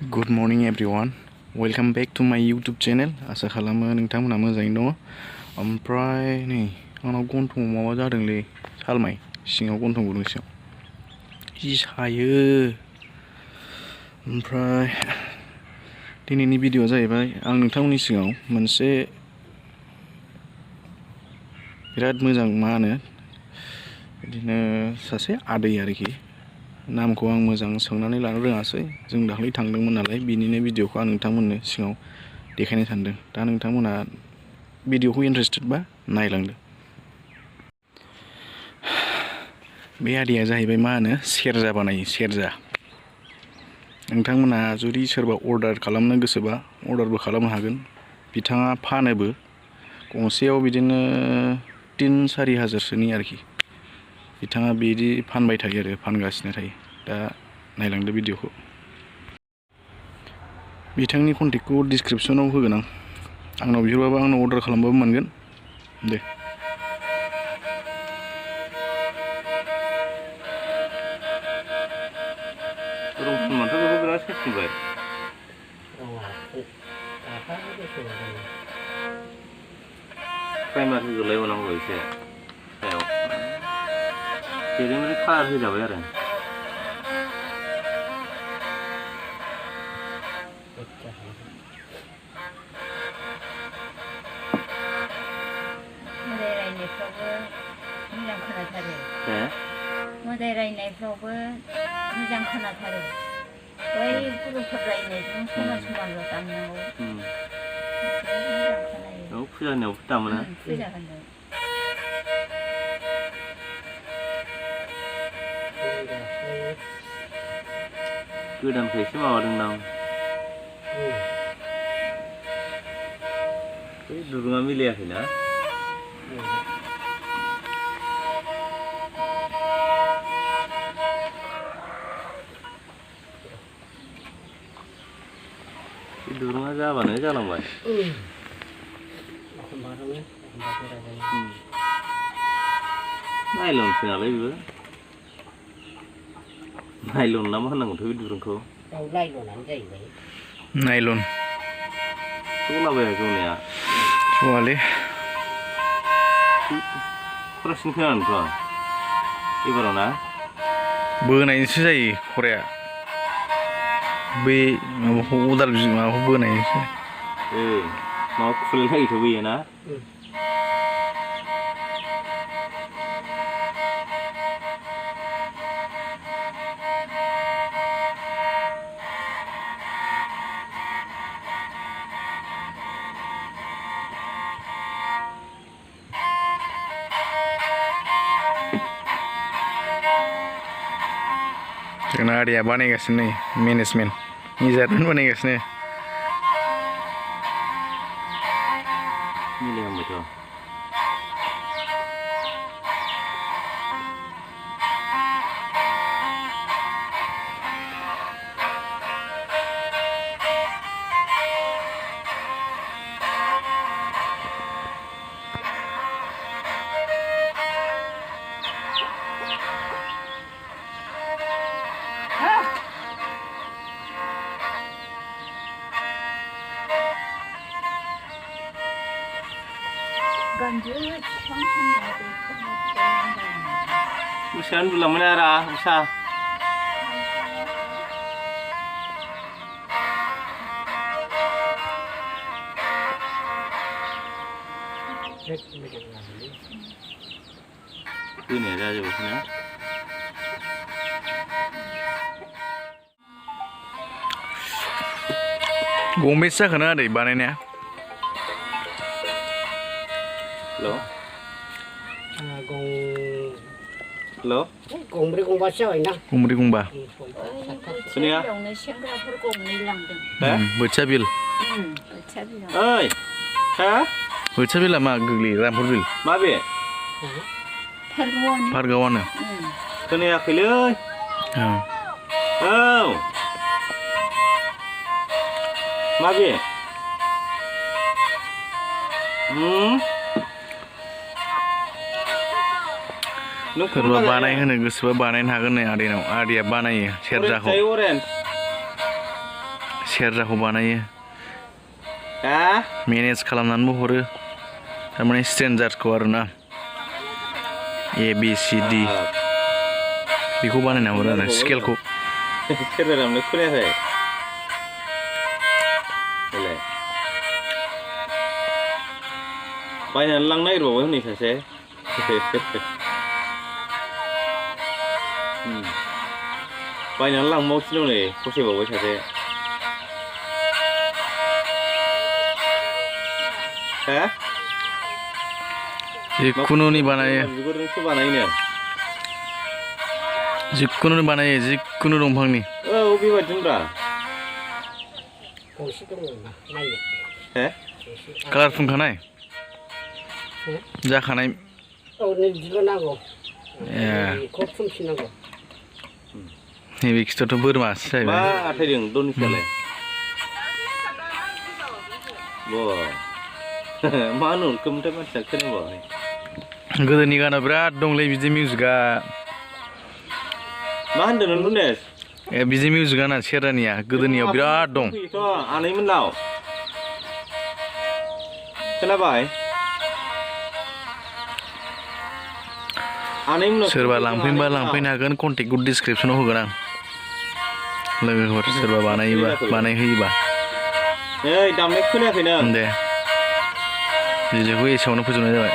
Good morning everyone. Welcome back to my YouTube channel. आसा खालामो नोंथांमोना मोजाङैनो दङ। ओमफ्राय नै आंनाव गन्थंआव माबा जादोंलै सालमाय सिङाव गन्थं गुदुं सिङाव जि सायो। ओमफ्राय दिनैनि भिडिअआ जाहैबाय आं नोंथांमोननि सिगाङाव मोनसे बिराद मोजां मा होनो बिदिनो सासे आदै आरोखि नामखौ आं मोजां सोंनानै लानो रोङासै जों दाख्लै थांदोंमोन नालाय बिनिनो भिडिअखौ आं नोंथांमोननो सिगाङाव देखायनो सानदों। दा नोंथांमोना भिडिअखौ इन्टारेस्टेडबा नायलांदो। बे आदैया जाहैबाय मा होनो सेरजा बानायो सेरजा। नोंथांमोना जुदि सोरबा अर्डार खालामनो गोसोबा अर्डारबो खालामनो हागोन। बिथाङा फानोबो गंसेयाव बिदिनो 3-4 हाजारसोनि आरोखि बिथाङा बिदि फानबाय थायो आरो फानगासिनो थायो। दा नायलांदो भिडिअखौ। बिथांनि कन्टेक्टखौ डिसक्रिपसनाव होगोन आंनाव बिहरबाबो आंनाव अर्डार खालामबाबो मोनगोन दे। प्राइमार होग्रोलायबावनांगौ एसे सायाव जेरैबायदि कालार होजाबाय आरो मोदाय रायनायफ्रावबो मोजां खोनाथारो। मोदाय रायनायफ्रावबो मोजां खोनाथारो। बै गुरुफोर रायनायजों समान समानल' दामनांगौ। मोजां खोनायो। औ फुजा होनायाव दामोना फुजा होनायाव गोदानखौ एसे माबादोंदां बै दुरुङा मिलायाखैना बे दुरुङा जाबानो जालांबाय। नायलनसो नालाय बेबो नायलन ना मा होननांगौथाय बे दुरुंखौ नायलनानो जाहैबाय। नायलन जलाबाया जनाया जवालै खरासिन खोनानोथ' एबाराव ना बोनायनिसो जायो खराया बै माबाखौ उदाल माबाखौ बोनायनिसो माबा खुलायलायोथ' बैयो ना जोंना आदैया बानायगासिनो नै मेनेजमेन्ट निजानो बानायगासिनो। मिलायहांबायथ' usaha dulu mana arah usaha ini aja jauhnya गंबेसे जाखोना आदै बानायनाया? हेलो हेलो गंब्रै गंबासो जाबायना गंब्रै गंबा खोनाया सेंग्राफोर गंनै लांदों। बोथिया बिल बोथिया बिलाव ओइ हा बोथिया बिला मा गोग्लैयो रामपुर बिल माबे पारगावआनो खोनायाखैलै औ माबे सोरबा बानायहोनो गोसोबा बानायनो हागोन नै आदैनाव आदैया बानायो सेरजाखौ सेरजाखौ बानायो हा मेनेज खालामनानैबो हरो थारमाने स्ट्रेन्जार्सखौ आरोना ABCD बेखौ बानायना हरो आरो स्केलखौ सेरजा दामनो खोनायाखै देलाय बायनानै लांनो नागिरबावबाय हनै सासे बायनानै लांबावसिनो नै फसायबावबाय सासे हा जिखुनुनि बानायो बिगुरजोंसो बानायनो जिखुनुनि बानायो जिखुनु दंफांनि औ बेबायदिनोब्रा गंसे दङ ना नायनो हे कालार फुनखानाय जाखानाय औ नै बिदिल' नांगौ ए बेखौ फुनफिननांगौ नैबे खिथुआवथ' बोरमासो मा जाहैबाय आथायदों दनिसालाय मा होनहरखोमोनथाय मानसिया खोनाबाय गोदोनि गानाव बिराद दंलै बिदि मिउजिकआ मा होनदों नों दुनेस ए बिदि मिउजिकआ ना सेरजानिया गोदोनियाव बिराद दं आनैमोननाव खोनाबाय आनैमोननाव सोरबा लांफैनोबा लांफैनो हागोन कन्टेक्टखौ डिसक्रिपसनाव होगोन आं लोगोफोर सोरबा बानायोबा बानायहोयोबा नै दामनाय खोनायाखै नों दे जेखौ एसेयावनो फोजोबनाय जाबाय